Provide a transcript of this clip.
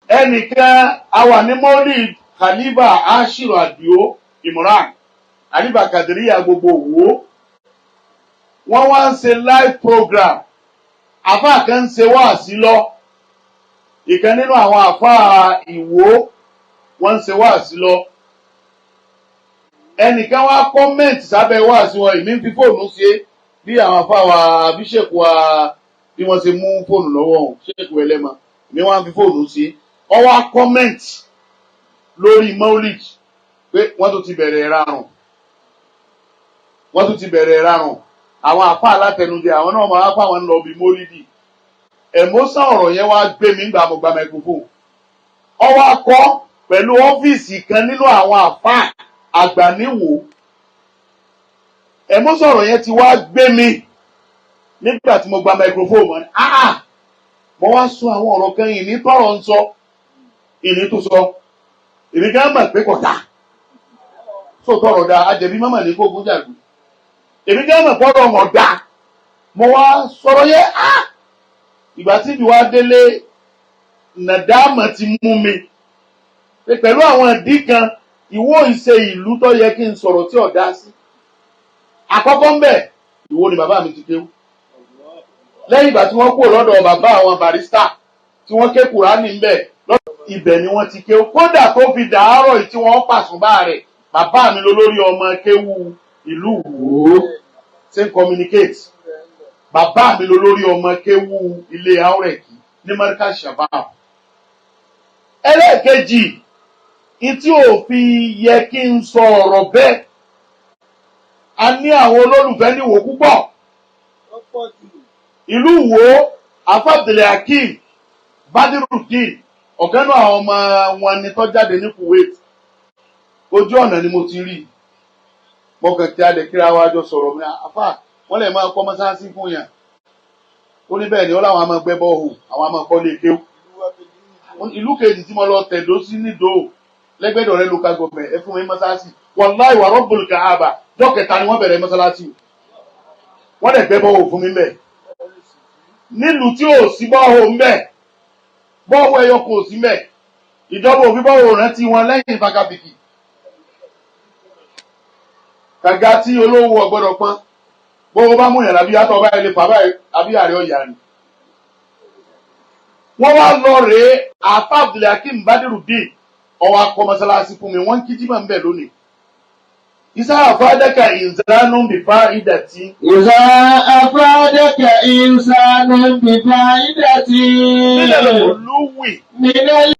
Ẹnìkan a wà ní Maulid Khalifa Ashiru Adio Imran, Khalifa Kadiriya gbogbo Òwò. Wọ́n wá ń ṣe live program. Àfáà kan ń ṣe wáàsí lọ. Ìkan nínú àwọn àfáà Ìwó, wọ́n ń ṣe wáàsí lọ. Ẹnìkan wá comment sábẹ́ wáàsí wọn. Èmi ń fi fóònù ṣe bí àwọn àfáà wa, bí ṣèkú wa, bí wọ́n ṣe mú fóònù lọ́wọ́ òun, ṣèkú ẹlẹ́mọ. Èmi wá ń fi fóònù ṣe. Ó wá comment lórí Maulid pé wọ́n tún ti bẹ̀rẹ̀ ìrarùn, wọ́n tún ti bẹ̀rẹ̀ ìrarùn. Àwọn àfáà alátẹnujẹ, àwọn náà máa fáwọn ń lọ bí Maulidi. Emotion ọ̀rọ̀ yẹn wá gbé mi gbà mo gba microphone. Ó wá kọ́ pẹ̀lú ọ́fíìsì kan nínú àwọn àfáà àgbà níwò. Emotion ọ̀rọ̀ yẹn ti wá gbé mi nígbà tí mo gba microphone mọ́ ni, ah, mo wá sọ àwọn ọ̀rọ̀ kan ìní tọrọ ń sọ, ìní tó sọ. Èmi gan mọ̀ pé kò dáa tó tọrọ dáa, àjẹbí mọ́mọ́ ní kókó jàgbé. Èmi gan mọ̀ pọ́rọ̀ wọn dáa. Mo wá sọ̀rọ̀ yẹn. Ah, ìgbà tí mi wá délé, nàdámà ti mú mi pé pẹ̀lú àwọn ìdí kan, Ìwó ìṣe ìlú tó yẹ kí n sọ̀rọ̀ tí ọ̀dá sí. Àkọ́kọ́ ń bẹ̀, Ìwó ni bàbá mi ti kéwú. Lẹ́yìn ìgbà tí wọ́n kúrò lọ́dọ̀ bàbá àwọn Barrister tí wọ́n ké Kùránì ń bẹ̀, ibẹ̀ ni wọ́n ti kéwú. Kódà tó fi dàárọ̀ yìí tí wọ́n pàṣùbà rẹ̀, bàbá mi ló lórí ọmọ kéwú ìlú Ìwó. Ṣe ń communicate? Bàbá mi ló lórí ọmọ kéwú ilé Áúrẹ̀kì ní Markaz Shabab. Ẹlẹ́ẹ̀kejì tí ò fi yẹ kí n sọ ọ̀rọ̀ bẹ́ẹ̀, a ní àwọn olólùfẹ́ níwò púpọ̀. Ìlú Ìwó, Afábdìlẹ̀ Hakeem Badirudeen, ọ̀kan náà àwọn ọmọ wọn ni tó jáde ní Kuwait. Ojú ọ̀nà ni mo ti rí i. Mo kàn kí adẹ̀ kíra wa jọ sọ̀rọ̀ mi. Afá, wọ́n lè máa kọ́ mọ́sáàsì fún yàn. Ó ní bẹ́ẹ̀ ni. Ó láwọn á máa gbẹ́ bọ́ọ̀hù, àwọn á máa kọ́ lé kéwú. Ìlú kejì tí mo lọ tẹ̀dó sí nídòó lẹ́gbẹ̀dọ̀rẹ́ local government, ẹ fún mi mọ́sáàsì. Wàláì wà Rabbul Kaaba, jọ́kẹta ni wọ́n bẹ̀rẹ̀ mọ́sálásì. Wọ́n dẹ̀ gbẹ́ bọ́ọ̀hù fún mi mbẹ̀ nílùú tí ò sí bọ́ọ̀hù mbẹ̀. Bọ́ọ̀hù ẹyọ kò sí mbẹ̀. Ìjọba òfin bọ́ọ̀hù rántí wọn lẹ́yìn fakabìkì kàga tí olówó ọgbọ́dọ̀ pọ́n. Bówó bá mú yàn lábí yàtọ̀ báyìí lè fà báyìí àbí àrẹ ọ̀yà ni. Wọ́n wá lọ rèé àfa Abdulhakeem Badirudeen, ọwọ́ akọ mọ́sálásí fún mi. Wọ́n ń kí jímọ̀ ń bẹ̀ lónìí. إذا أفادك إنسان بفائدة. إذا أفادك إنسان بفائدة. من العلو. من.